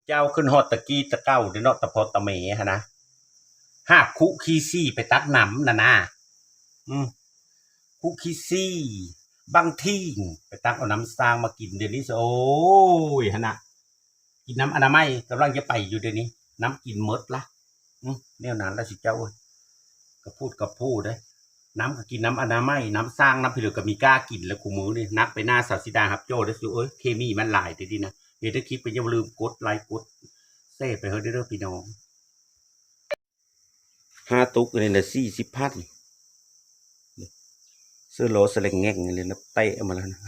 ເຈົ້າ ຂຶ້ນຮອດຕະກີ້ຕະເກົ່າເດ້ເນາະ ຕະພໍ່ຕະແມ່ຫັ້ນນະ ຫາບຄຸຂີ້ຊີ້ໄປຕັກນ້ຳນະນາ ອືມ ຄຸຂີ້ຊີ້ ບັງທີງ ໄປຕັກເອົານ້ຳສ້າງມາກິນ ດຽວນີ້ ໂອ້ຍ ຫັ້ນນະ ກິນນ້ຳອະນາໄມ ກຳລັງຈະໄປຢູ່ ດຽວນີ້ ນ້ຳກິນໝົດລະ ອືມ ແນວນັ້ນລະຊິເຈົ້າເອີຍ ກະໂພດກະໂພເດ້ ນ້ຳກະກິນນ້ຳອະນາໄມ ນ້ຳສ້າງ ນ້ຳພີເລີກະມີກ້າກິນແລ້ວ ຄູ່ມື້ນີ້ ໜັກໄປໜ້າ ສາວສີດາຮັບຈໍ້ເດີ້ສູເອີຍ ເຄມີມັນຫຼາຍເດ້ນີ້ນະ ເຮັດໃຫ້ຄລິບກະຢ່າລືມກົດໄລກົດແຊໄປເດີ້ພີ່ນ້ອງ. ຫາຕຸກອັນນີ້ນະ ສີ່ສິບພັນ ເສື້ອຫຼໍສະແລັງແງງອັນນີ້ນະ ເຕະອອກມາແລ້ວນະ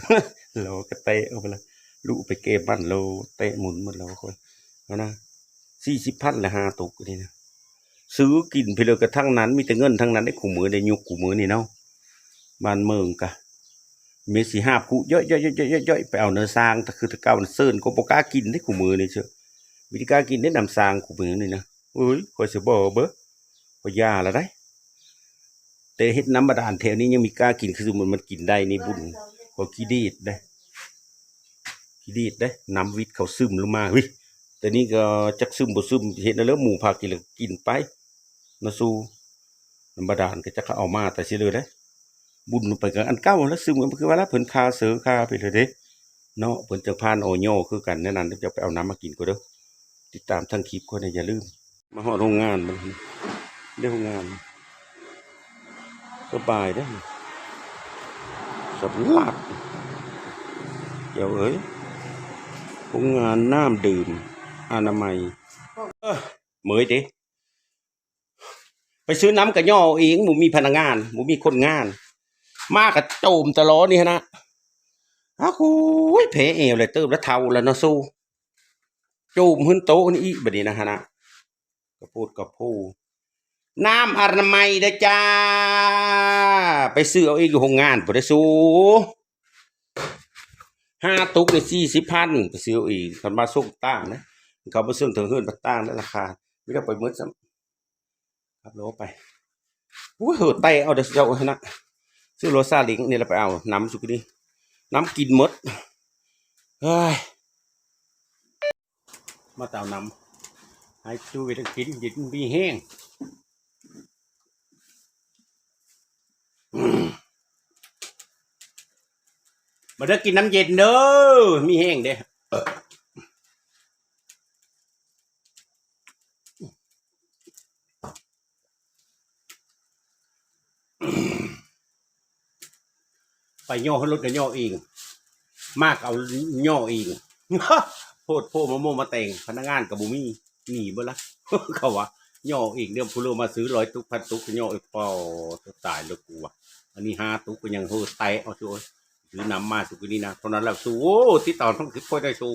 ຫຼໍກະເຕະອອກມາແລ້ວ ລຸໄປເກັບມັນ ໂລເຕະໝູນໝົດແລ້ວຂ້ອຍ ຫັ້ນນະ ສີ່ສິບພັນລະ ຫາຕຸກອັນນີ້ນະ ຊື້ກິນພີເລີກະທັງນັ້ນ ມີແຕ່ເງິນທັງນັ້ນເດ້ ຄູ່ມື້ນີ້ ຍຸກຄູ່ມື້ນີ້ເນາະ ບ້ານເມືອງກະ ມີຊິຫາບຄຸ ຢ້ອຍໆໆໆໆ ໄປເອົາເນື້ອຊ້າງ ແຕ່ຄືແຕ່ເກົ່ານະ ເຊີນກະບໍ່ກ້າກິນເດ້ ຄູ່ມື້ນີ້ເຊີ ມີແຕ່ກ້າກິນເດ້ ນ້ຳຊ້າງຄູ່ມື້ນີ້ນະ ເອີຍ ຂ້ອຍຊິບອກເບິ່ງ ຂ້ອຍຢ່າລະໄດ໋ ແຕ່ເຮັດນ້ຳບາດານແຖວນີ້ຍັງມີກ້າກິນ ຄືມັນ ມັນກິນໄດ້ນີ້ ບຸນ ເຂົາຂີ້ດີດເດ້ ຂີ້ດີດເດ້ ນ້ຳວິດເຂົາຊຶມລົງມາ ຫວິ ແຕ່ນີ້ກະຈັກຊຶມບໍ່ຊຶມ ເຮັດແນວເລີ ໝູພາກິນລະກິນໄປ ນະສູ ນ້ຳບາດານກະຈັກເຂົາເອົາມາແຕ່ໃສເລີຍເດ້ ບຸນໄປກະອັນເກົ່າລະ ຊຶມ ຄືວ່າລະ ເພິ່ນຄາເຊີຄາໄປເລີຍເດ້ເນາະ ເພິ່ນຈັ່ງຜ່ານ ອຢ ຄືກັນ ແນວນັ້ນ ເຈົ້າໄປເອົານ້ຳມາກິນກ່ອນເດີ້ ຕິດຕາມທັງຄລິບຂ້ອຍນະ ຢ່າລືມ ມາຮອດໂຮງງານບັດນີ້ ເດ້ໂຮງງານ ສະບາຍເດ້ ສຳລັບ ເຈົ້າເອີຍ ໂຮງງານນ້ຳດື່ມອະນາໄມ ເອີ ເມື່ອຍເດ້ ໄປຊື້ນ້ຳກະຍໍ້ເອງ ບໍ່ມີພະນັກງານ ບໍ່ມີຄົນງານ ມາກະໂຈມຕະຫຼອດນີ້ຫັ້ນນະ ອາ ໂອ້ຍ ແຜແອວຫຼາຍເຕີບລະ ເຖົ້າລະເນາະ ໂຊ ໂຈມຂຶ້ນໂຕະນີ້ອີກ ບາດນີ້ນະຫັ້ນນະ ກະໂພດກະໂພ ນ້ຳອະນາໄມເດີ້ຈ້າ ໄປຊື້ເອົາເອງຢູ່ໂຮງງານພຸ້ນເດີ້ສູ ຫ້າຕຸກນີ້ສີ່ສິບພັນ ໄປຊື້ເອົາເອງ ຄັນມາສົ່ງຕ່າງເດ້ ເຂົາມາສົ່ງເຖິງເຮືອນພັດຕ່າງເດ້ ລາຄາ ມີແຕ່ໄປໝົດຊ້ຳ ຂັບລົດໄປ ໂອ້ຍ ເຫີແຕກເອົາເດີ້ເຈົ້າເອີຍນະ ຊື້ລົດຊາເລັງນີ້ລະໄປເອົາ ນ້ຳສຸກນີ້ ນ້ຳກິນໝົດ ເຮີ້ຍ ມາແຕ່ເອົານ້ຳ ໃຫ້ຊູໄວ້ທັງກິນ ກິນມີແຮງ ມາເດີ້ ກິນນ້ຳເຢັນເດີ້ ມີແຮງເດ້. ໄປຍໍລົດກະຍໍເອງ ມາກະເອົາຍໍເອງ ໂພດໂພ ມາໂມ້ມາແຕ່ງ ພະນັກງານກະບໍ່ມີ ໜີເບິດລະ ເຂົາວ່າຍໍເອງ ດຽວຜູ້ເລີມາຊື້ຮ້ອຍຕຸກ ພັນຕຸກກະຍໍເອງ ປອດ ຕາຍແລ້ວກູວ່າ ອັນນີ້ຫ້າຕຸກກະຍັງເຫີແຕກເອົາ ຊື້ນ້ຳມາສູ່ກິນນີ້ນະ ເທົ່ານັ້ນແຫຼະສູ່ ໂອ້ ຕິດຕາມທັງຄລິບຂ້ອຍໄດ້ສູ່.